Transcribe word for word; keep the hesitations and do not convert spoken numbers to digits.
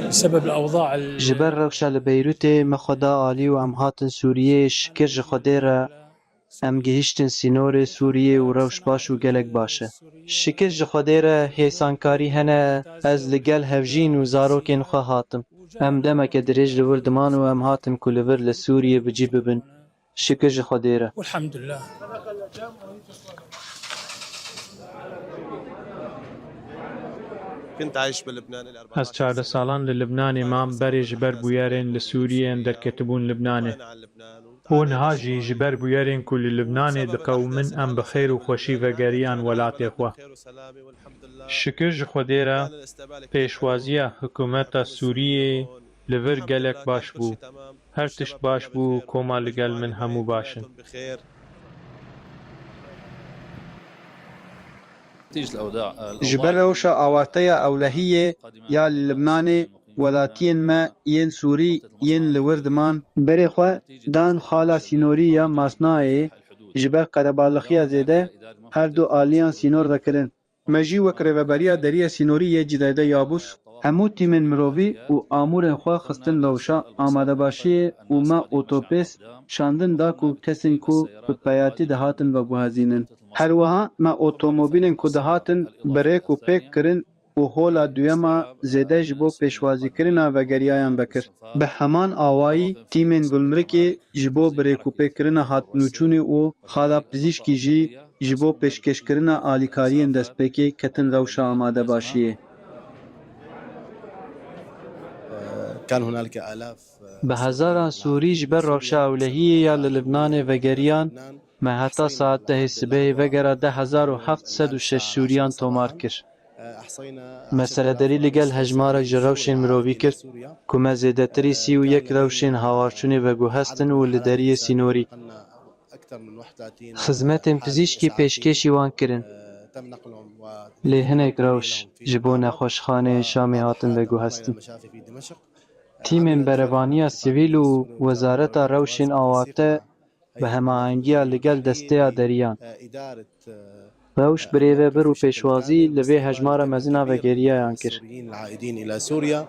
بسبب الأوضاع ال- Ji ber rewşa li Beyrûtê me xwe da alî û em hatin Sûriyê. Şikir ji Xwedê re em gihîştin sînorê Sûriyê û rewş baş û gelek baş e. Şikir ji Xwedê re hêsankarî hene, ez li gel hevjîn û zarokên xwe hatim. Em demeke dirêj li wir diman û em hatin ku li vir li Sûriyê bi cî bibin. Şikir ji Xwedê re. والحمد لله. كنت عايش بلبنان لأربعتاشر Ez çardeh salan li Libnanê mam, berê ji ber bûyerên li Sûriyê em derketibûn Libnanê. Û niha jî ji ber bûyerên ku li Libnanê diqewimin em bi xêr û xweşî vegeriyan welatê xwe. Şikir ji Xwedê re pêşwaziya hikûmeta Sûriyê li vir gelek baş bû. Her tişt baş bû, koma li gel min hemû baş in. Ji ber rewşa awateya ewlehiyê ya li Libnanê, welatiyên me yên Sûrî yên li wir diman, berê xwe dan xala sînorî ya Masnayê ji ber qerebalixiya zêde her du aliyan sînor vekirin. Me jî wek rêveberiya Deriyê Sînorî yê Cîdayde Yabûs hemû tîmên mirovî û amûrên xwe xistin rewşa amadebaşiyê û me otopês şandin da ku kesên ku bi peyatî dihatin veguhezînin. Her wiha me otomobîlên ku dihatin bi rêk û pêk kirin û hola duyema zêde ji bo pêşwazîkirina vegeriyayan vekir. Bi heman awayî tîmên Gulmirikê ji bo bi rêkûpêkkirina hatnûçûnê û xala pizîşkî jî ji bo pêşkêşkirina alîkariyên destpêkê ketin rewşa amadebaşiyê. كان هنالك آلاف Bi hezaran Sûrî ji ber rewşa ewlehiyê ya li Libnanê vegeriyan, me heta saet dehê sibehê vegera deh hezar û heft sed û şeş Sûriyan tomar kir. Me serederî li gel hejmarek ji rewşên mirovî kir ku me zêdetirî sî û yek rewşên hawarçûnê veguhestin û li deriyê sînorî xizmetên pizîşkî pêşkêşî wan kirin. Lê hinek rewş ji bo nexweşxaneyên Şamê hatin veguhestin. Tîmên berevaniya sivîl û Wezareta Rewşên Awarte bi hemahengiya li gel desteya deriyan, rewş bi rêvebir û pêşwazî li vê hejmara mezin a vegeriyayan kir. السوريين العائدين إلى سوريا